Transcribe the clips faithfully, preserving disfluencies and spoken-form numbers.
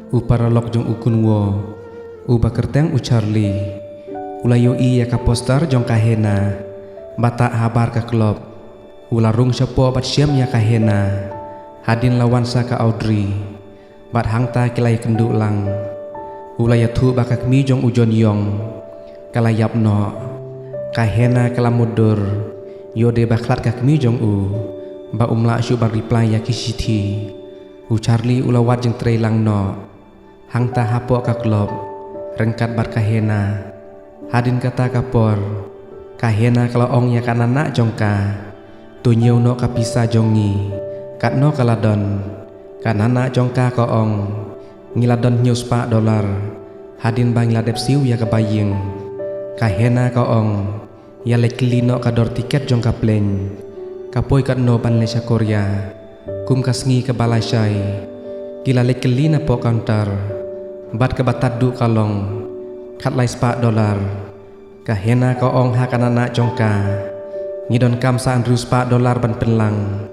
U paralok jong u Gunwo, uba kyrteng u Charlie, u la ïohi ïa ka poster jong ka Hena ba tah habar ka klub. U la rung shapoh bad shem ïa ka Hena. Hadien la wan sa ka Audrey, bad hangta ki la ïakynduh lang. U la ïathuh ba ka kmie jong u John Yong ka la ïap noh. Ka Hena ka la mutdur ïoh de ba khlad ka kmie jong u, ba um lah shuh ban reply ïa ki shithi. U Charlie u la wad jingtrei lang noh hangta hapoh ka klub ryngkat bad ka Hena. Hadien kata ka por, ka Hena ka la ong ïa ka nanak jong ka, "To ñiew noh ka pisa jong ngi, katno ka la don?" Ka nanak jong ka ka ong, "Ngi la don hynñiew spah dollar hadien ba ngi la dep siew ïa kaba ïeng." Ka Hena ka ong, "Ïa leit kylli noh ka dor tiket jong ka plane, ka poi katno ban leit sha Korea." Kum ka sngi kaba lashai, ki la leit kylli napoh counter, bad kaba tad duh ka long khatlai spah dollar. Ka Hena ka ong ha ka nanak jong ka, "Ngi donkam sa hynriew spah dollar ban pynlang."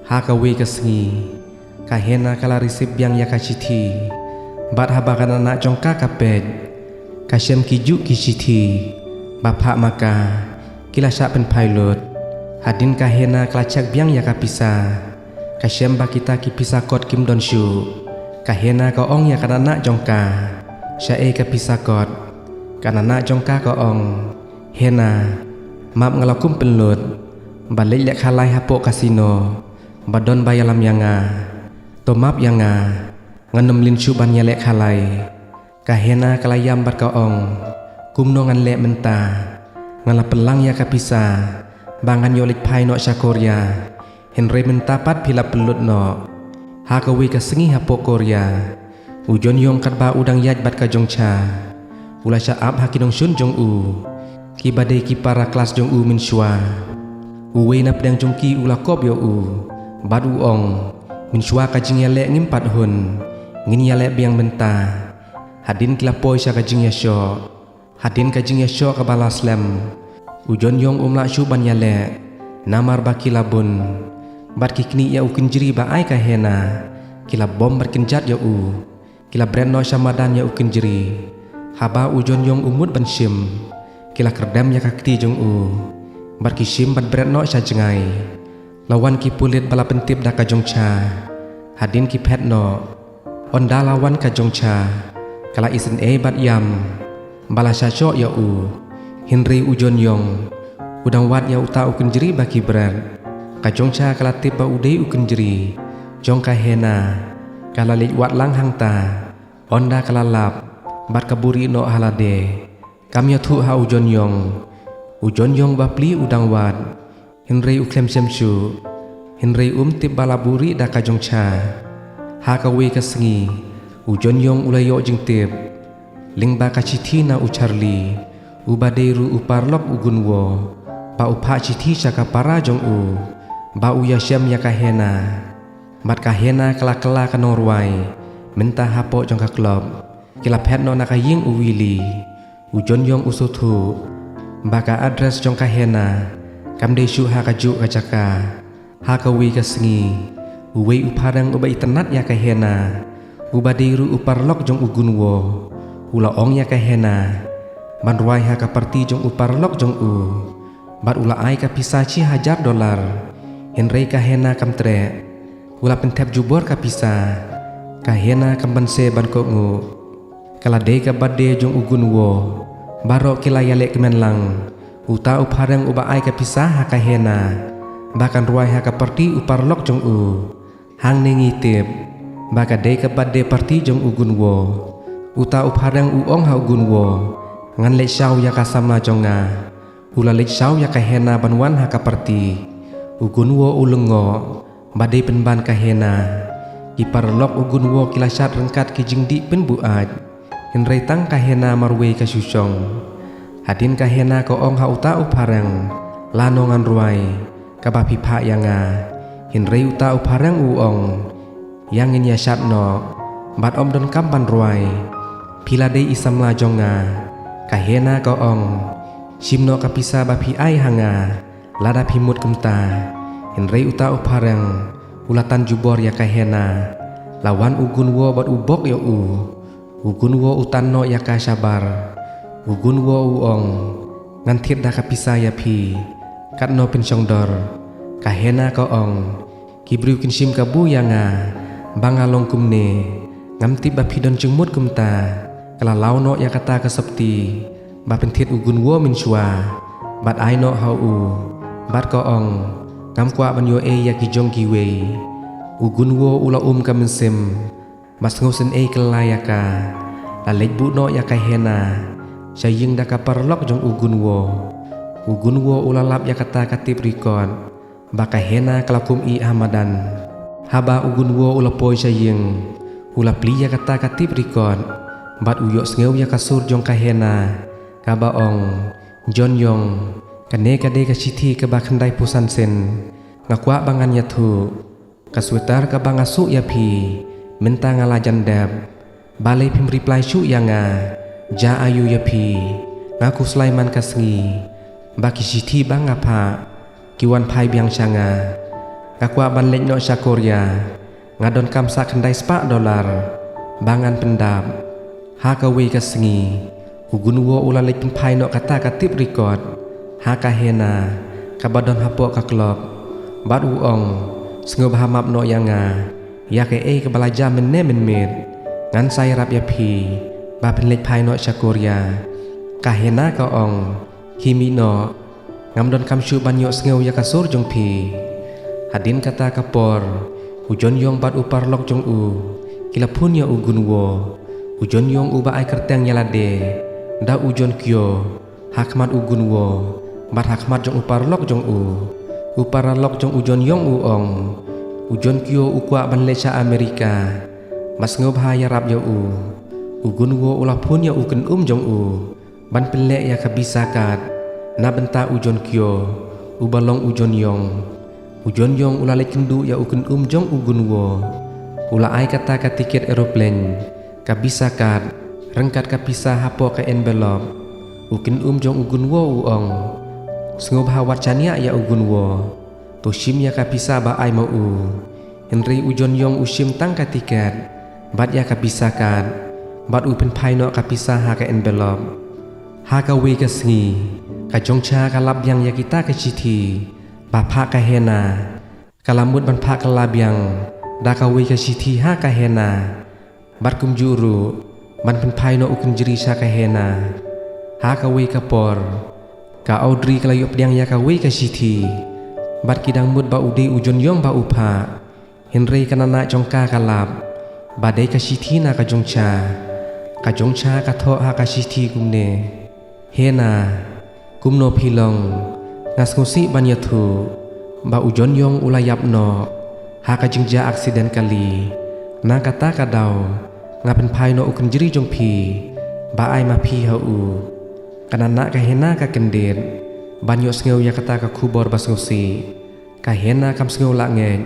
Ha kawei ka sngi, ka Hena ka la receive biang ïa ka shithi, bad haba ka nanak jong ka ka peit, ka shem kijuh ki shithi ba phah ma ka, ki la shah pynphai lut. Hadien ka Hena ka la check biang ïa ka pisa, ka shem ba kita ki pisa kot kim don shuh. Ka Hena ka ong ïa ka nanak jong ka, "Shaei ka pisa kot?" Ka nanak jong ka ka ong, "Hena, map nga la kum pynlut ba leit leh khalai hapoh casino, ba don ba ïalam ïa nga. To map ïa nga, ngan ym lynti shuh ban ïaleh khalai." Ka Hena ka la ïam bad ka ong, "Kumno ngan leh mynta? Nga la pynlang ïa ka pisa ba ngan ïoh leit phai noh sha Korea, hynrei mynta pat phi la pynlut noh." Ha kawei ka sngi hapoh Korea, u John Yong katba u dang ïaid bad ka Jong Cha, u la shah ap ha ki nongshun jong u, kiba dei ki para klas jong u mynshuwa. Uwei na pdeng jong ki u la kop ïa u, bad u ong, "Mynshuwa ka jingïaleh ngim pat hun, ngin ïaleh biang mynta." Hadien ki la poi sha ka jingïashoh. Hadien ka jingïashoh kaba la slem, u John Yong um lah shuh ban ïaleh, namar ba ki la bun, bad ki knieh ïa u kynjri ba ai ka Hena. Ki la bom bad kynjat ïa u. Ki la bret noh sha madan ïa u kynjri. Haba u John Yong u mut ban shim, ki la kyrdem ïa ka kti jong u, bad ki shim bad bret noh sha jngai. La wan ki pulit ba la pyntip da ka Jong Cha. Hadien ki phet noh, ynda la wan ka Jong Cha, ka la isynei bad ïam ba la shah shoh ïa u. Hynrei u John Yong u dang wad ïa uta u kynjri ba ki bret. Ka Jong Cha ka la tip ba u dei u kynjri jong ka Hena. Ka la leit wad lang hangta, ynda ka la lap bad ka buhrieh noh ha lade. Kam ïathuh ha u John Yong. U John Yong bapli u dang wad, hynrei u khlem shem shuh. Hynrei um tip ba la buhrieh da ka Jong Cha. Ha kawei ka sngi, u John Yong u la ïoh jingtip lyngba ka shithi na u Charlie, uba dei ruh u paralok u Gunwo, ba u phah shithi sha ka para jong u ba u ïashem ïa ka Hena. Bad ka Hena ka la kylla ka nongrwai mynta hapoh jong ka klub. Ki la phet noh na ka ïing u Willie. U John Yong u sngewthuh ba ka address jong ka Hena kam dei shuh ha kajuh ka jaka. Ha kawei ka sngi, uwei u phareng uba itynnad ïa ka Hena, uba dei ruh u paralok jong u Gunwo, u la ong ïa ka Hena ban rwai ha ka party jong u paralok jong u. Bad u la ai ka pisa shi hajar dollar. Hynrei ka Hena kam treh. U la pynthep jubor ka pisa. Ka Hena kam banse ban kohnguh. Ka la dei ka birthday jong u Gunwo. Baroh ki la ïaleh kmen lang. Uta u phareng uba ai ka pisa ha ka Hena ba kan rwai ha ka party u paralok jong u. Hangne ngi tip ba ka dei ka birthday party jong u Gunwo. Uta u phareng u ong ha u Gunwo, "Ngan leit shaw ïa ka samla jong nga." U la leit shaw ïa ka Hena ban wan ha ka party. U Gunwo u lyngngoh ba dei pynban ka Hena. Ki paralok u Gunwo ki la shad ryngkat ki jingdih pynbuaid. Hynrei tang ka Hena marwei ka shu shong. Hadien ka Hena ka ong ha uta u phareng, "Lano ngan rwai kaba phi phah ïa nga?" Hynrei uta u phareng u ong, "Ïa ngin ïa shad noh, bad ym donkam ban rwai. Phi la dei i samla jong nga." Ka Hena ka ong, "Shim noh ka pisa ba phi ai ha nga, lada phi mut kumta." Hynrei uta u phareng u la tan jubor ïa ka Hena. La wan u Gunwo bad u bok ïa u. U Gunwo u tan noh ïa ka shabar. U Gunwo u ong, ngan thied da ka pisa ïa phi. Katno phin shong dor? Ka Hena ka ong, ki briew kin shim kabu ïa nga ba nga long kumne. Ngam tip ba phi don jingmut kumta. Ka la law noh ïa kata ka sopti ba pynthied u Gunwo mynshuwa bad ai noh ha u. Bad ka ong, ngam kwah ban ïoh ei ïa ki jong kiwei. U Gunwo u la um ka mynsiem bad sngewsynei kylla ïa ka. La leit buh noh ïa ka Hena sha ïing da ka paralok jong u Gunwo. U Gunwo u la lap ïa kata ka tip record ba ka Hena ka la kum ïa ha madan. Haba u Gunwo u la poi sha ïing, u la plie ïa kata ka tip record bad u ïohsngew ïa ka sur jong ka Hena kaba ong, John Yong, kane ka dei ka shithi kaba khyndai phew san sien. Nga kwah ba ngan ïathuh. Ka sweater kaba nga suh ïa phi, mynta nga la jan dep. Balei phim reply shuh ïa nga? Jia aïu ïa phi? Nga khuslai man ka sngi ba ki shithi ba nga phah ki wan phai biang sha nga. Nga kwah ban leit noh sha Korea. Nga donkam sa khyndai spah dollar ba ngan pyndap. Ha kawei ka sngi, u Gunwo u la leit pynphai noh kata ka tip record ha ka Hena kaba don hapoh ka clock. Bad u ong, sngewbha map noh ïa nga ïa kaei kaba la jia mynne mynmiet. Ngan sa ïarap ïa phi ba phin leit phai noh sha Korea. Ka Hena ka ong, khie mih noh. Ngam donkam shuh ban ïohsngew ïa ka sur jong phi. Hadien kata ka por, u John Yong bad u paralok jong u ki la phone ïa u Gunwo. U John Yong uba ai kyrteng ïa lade da u John Kyo, ha khmat u Gunwo bad ha khmat jong u paralok jong u. U paralok jong u John Yong u ong, u John Kyo u kwah ban leit sha Amerika. Bad sngewbha ïarap ïa u. U Gunwo u la phone ïa u kynum jong u ban pynleh ïa ka visa card na bynta u John Kyo uba long u John Yong. U John Yong u la leit kynduh ïa u kynum jong u Gunwo. U la ai kata ka tiket aeroplane, ka visa card ryngkat ka pisa hapoh ka envelope. U kynum jong u Gunwo u ong, sngewbha wat shaniah ïa u Gunwo. To shim ïa ka pisa ba ai ma u. Hynrei u John Yong u shim tang ka tiket bad ïa ka visa card bad u pynphai noh ka pisa ha ka envelope. Ha kawei ka sngi, ka Jong Cha ka lap biang ïa kita ka shithi ba phah ka Hena. Ka la mut ban phah kylla biang da kawei ka shithi ha ka Hena. Bad kumjuh ruh ban pynphai noh u kynjri sha ka Hena. Ha kawei ka por, ka Audrey ka la ïoh pdiang ïa kawei ka shithi bad ki dang mut ba u dei u John Yong ba u phah. Hynrei ka Nana jong ka ka lap ba dei ka shithi na ka Jong Cha. Ka Jong Cha ka thoh ha ka shithi kumne, Hena, kumno phi long? Nga sngewsih ban ïathuh ba u John Yong u la ïap noh ha ka jingjia accident kali. Na kata ka daw nga pynphai noh u kynjri jong phi ba ai ma phi ha u. Ka Nana ka Hena ka kyndit ban ïohsngew ïa kata ka khubor ba sngewsih. Ka Hena kam sngew lah ngeit.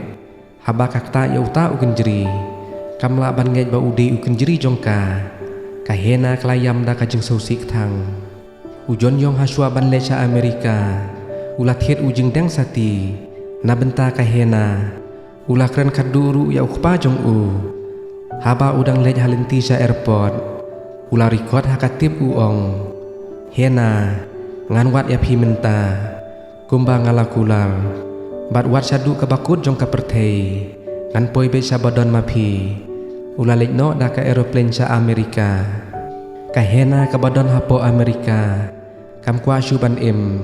Haba ka ktah ïa uta u kynjri, kam lah ban ngeit ba u dei u kynjri jong ka. Ka Hena ka la ïam da ka jingsngewsih kthang. U John Yong ha shuwa ban leit sha Amerika, u la thied u jingdeng sati na bynta ka Hena. U la kren khatduh ruh ïa u kpa jong u. Haba u dang leit ha lynti sha airport, u la record ha ka tip u ong, Hena, ngan wad ïa phi mynta. Kumba nga la kular, bad wat shaduh kaba kut jong ka pyrthei, ngan poi beit sha ba don ma phi. U la leit noh da ka aeroplane sha Amerika. Ka Hena kaba don hapoh Amerika kam kwah shuh ban im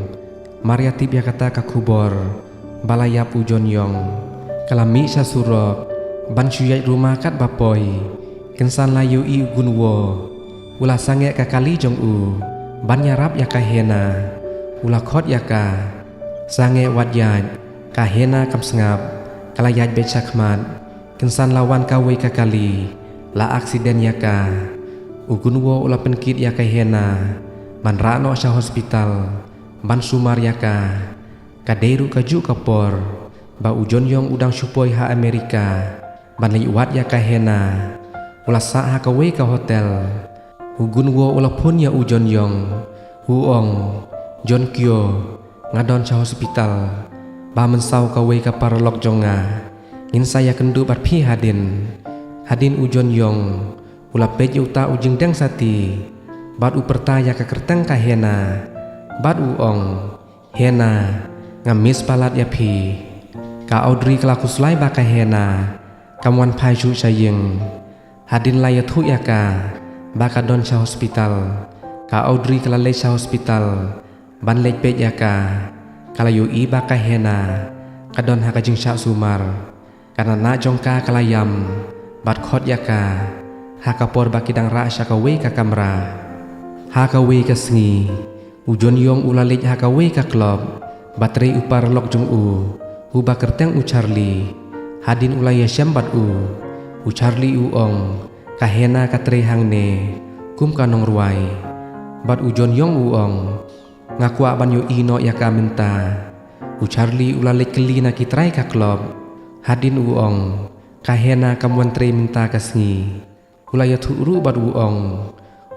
mar ïa tip ïa kata ka khubor ba la ïap u John Yong. Ka la mih sha surok ban shu ïaid ruma katba poi. Kynsan la ïohi u Gunwo u la sangeh ka kali jong u ban ïarap ïa ka Hena. U la khot ïa ka, sangeh wat ïaid. Ka Hena kam sngap, ka la ïaid beit sha khmat. Kynsan la wan kawei ka kali, la accident ïa ka. U Gunwo u la pynkit ïa ka Hena ban rah noh sha hospital ban sumar ïa ka. Ka dei ruh kajuh ka por ba u John Yong u dang shu poi ha Amerika ban leit wad ïa ka Hena. U la sah ha kawei ka hotel. U Gunwo u la phone ïa u John Yong. U ong, John Kyo, nga don sha hospital. Ba mynsaw kawei ka paralok jong nga. Ngin sa ïakynduh bad phi hadien. Hadien u John Yong u la peit ïa uta u jingdeng sati bad u pyrta ïa ka kyrteng ka Hena bad u ong, "Hena, nga miss palat ïa phi." Ka Audrey ka la khuslai ba ka Hena kam wan phai shuh sha ïing. Hadien la ïathuh ïa ka ba ka don sha hospital, ka Audrey ka la leit sha hospital ban leit peit ïa ka. Ka la ïohi ba ka Hena ka don ha ka jingshah sumar. Ka natnah jong ka ka la ïam bad khot ïa ka ha ka por ba ki dang rah sha kawei ka kamra. Ha kawei ka sngi u John Yong u la leit ha kawei ka club ba trei u paralok jong u, uba kyrteng u Charlie. Hadien u la ïashem bad u, u Charlie u ong, "Ka Hena ka trei hangne kum ka nongrwai." Bad u John Yong u ong, "Nga kwah ban ïohi noh ïa ka mynta." U Charlie u la leit kylli na ki trai ka club. Hadien u ong, "Ka Hena kam wan trei mynta ka sngi." U la ïathuh ruh bad u ong,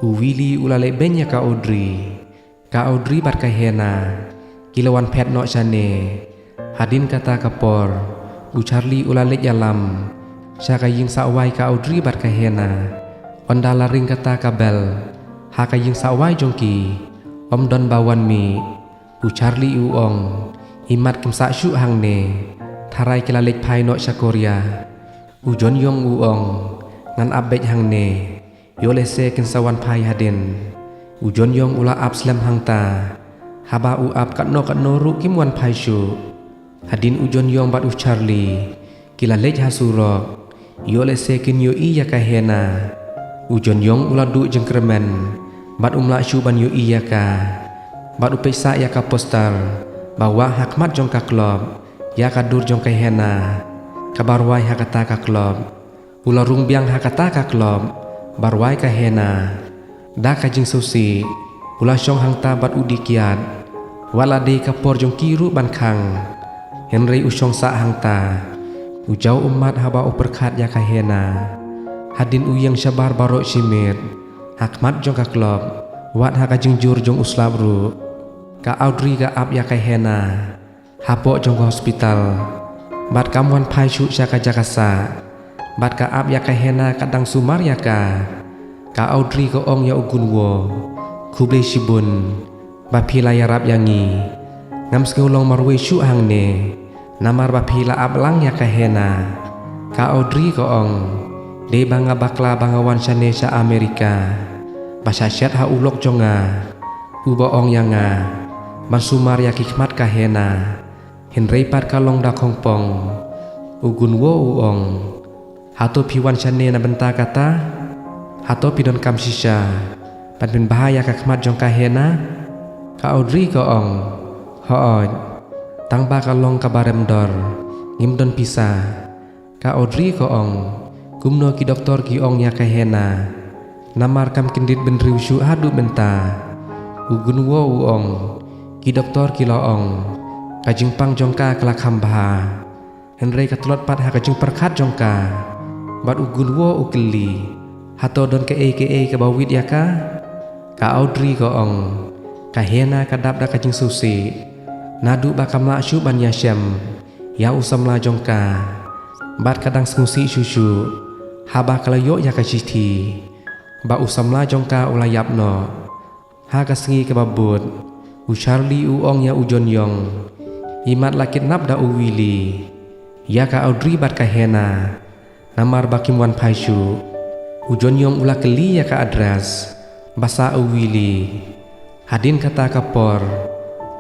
"U Willie u la leit beiñ ïa ka Audrey." Ka Audrey bad ka Hena ki la wan phet noh shane. Hadien kata ka por u Charlie u la leit ïalam sha ka ïing sah wai ka Audrey bad ka Hena. Ynda la ring kata ka bel ha ka ïing sah wai jong ki, ym don ba wan mih. U Charlie u ong, "Imat kim sah shuh hangne, tharai ki la leit phai noh sha Korea." U John Yong u ong, "Ngan ap beit hangne, ïoh lehse kin sa wan phai hadien." U John Yong u la ap slem hangta. Haba u ap, katno katno ruh kim wan phai shuh. Hadien u John Yong bad u Charlie ki la leit ha surok, ïoh lehse kin ïohi ïa ka Hena. U John Yong u la duh jingkyrmen bad um lah shuh ban ïohi ïa ka. Bad u peit sah ïa ka poster ba wah ha khmat jong ka club ïa ka dur jong ka Hena kaba rwai ha kata ka club. U la rung biang ha kata ka club ba rwai ka Hena. Da ka jingsngewsih u la shong hangta bad u dih kiad. Wat la dei ka por jong ki ruh ban khang, hynrei u shong sah hangta. U jaw ummat haba u pyrkhat ïa ka Hena. Hadien u ïeng shabar baroh shi miet ha khmat jong ka club, wat ha ka jingjur jong u slap ruh. Ka Audrey ka ap ïa ka Hena hapoh jong ka hospital bad kam wan phai shuh sha ka jaka sah. Bad ka ap ïa ka Hena ka dang sumar ïa ka. Ka Audrey ka ong ïa u Gunwo, "Khublei shibun ba phi la ïarap ïa ngi. Ngam sngew long marwei shuh hangne namar ba phi la ap lang ïa ka Hena." Ka Audrey ka ong, "Dei ba nga bakla ba nga wan shane sha Amerika ba shah shet ha u lok jong nga, uba ong ïa nga ban sumar ïa ki khmat ka Hena, hynrei pat ka long da khongpong." U Gunwo u ong, "Hato phi wan shane na bynta kata? Hato phi donkam shisha ban pynbha ïa ka khmat jong ka Hena?" Ka Audrey ka ong, "Hooid, tang ba ka long kaba rem dor, ngim don pisa." Ka Audrey ka ong, "Kumno ki doktor ki ong ïa ka Hena? Namar kam kyndit bynriew shuh haduh mynta." U Gunwo u ong, "Ki doktor ki la ong ka jingpang jong ka ka la kham bha." Hynrei ka tlot pat ha ka jingpyrkhat jong ka. Bad u Gunwo u kylli, "Hato don kaei kaei kaba wit ïa ka?" Ka Audrey ka ong, "Ka Hena ka dap da ka jingsngewsih naduh ba kam lah shuh ban ïashem ïa u samla jong ka. Bad ka dang sngewsih shuh shuh haba ka la ïoh ïa ka shithi ba u samla jong ka u la ïap noh." Ha ka sngi kaba bud, u Charlie u ong ïa u John Yong, "Imat la kidnap da u Willie ïa ka Audrey bad ka Hena namar ba kim wan phai shuh." U John Yong u la kylli ïa ka address ba sah u Willie. Hadien kata ka por,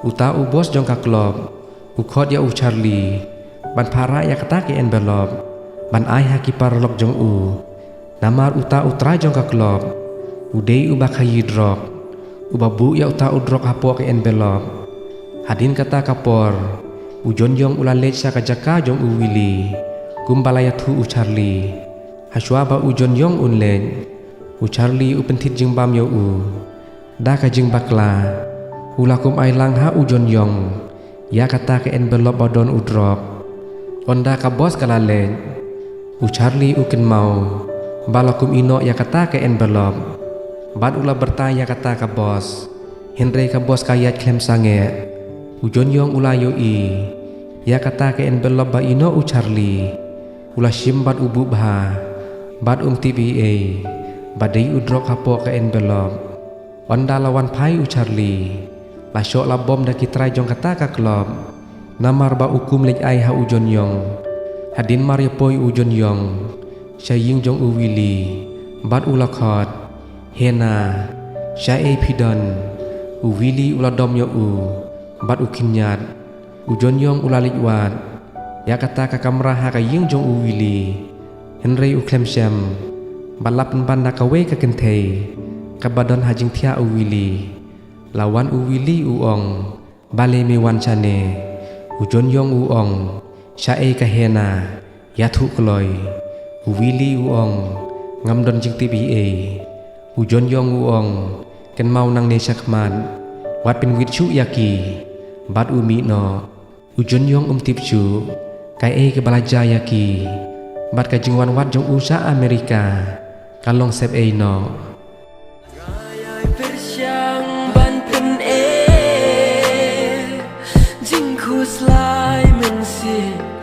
uta u boss jong ka club u khot ïa u Charlie ban phah rah ïa kata ka envelope ban ai ha ki paralok jong u. Namar uta u trai jong ka club u dei uba khaïi drok, uba buh ïa uta u drok hapoh ka envelope. Hadien kata ka por, u John Yong u la leit sha ka jaka jong u Willie kumba la ïathuh u Charlie. Hashwa ba u John Yong un leit, u Charlie u pynthit jingbam ïa u. Da ka jingbakla, u la kum ai lang ha u John Yong ïa kata ka envelope ba don u drok. Ynda ka boss ka la leit, u Charlie u kynmaw ba la kum ïeh noh ïa kata ka envelope. Bad u la byrta ïa kata ka boss, hynrei ka boss ka ïaid khlem sangeh. U John Yong u la ïohi ïa kata ka envelope ba ïeh noh u Charlie. U la shim bad u buh bha. Bad um tip ei ei ba dei u drok hapoh ka envelope. Ynda la wan phai u Charlie, la shoh la bom da ki trai jong kata ka club. Namar ba u kum leit ai ha u John Yong. Hadien mar ïa poi u John Yong sha ïing jong u Willie, bad u la khot, "Hena, shaei phi don?" U Willie u la dom ïa u bad u khynñiat. U John Yong u la leit wad ïa kata ka kamra ha ka ïing jong u Willie. Hynrei u khlem shem ba la pynban da kawei ka kynthei kaba don ha jingthiah u Willie. La wan u Willie u ong, "Balei me wan shane?" U John Yong u ong, "Shaei ka Hena, ïathuh kloi." U Willie u ong, "Ngam don jingtip ei ei." U John Yong u ong, "Kynmaw nangne shakhmat, wat pynwit shuh ïa ki." Bad u mih noh. U John Yong um tip shuh kaei kaba la jia ïa ki. Bad ka jingwan wad jong u sha America ka long sepei noh. Nga ïai pyrshang ban pyneh jingkhuslai mynsiem.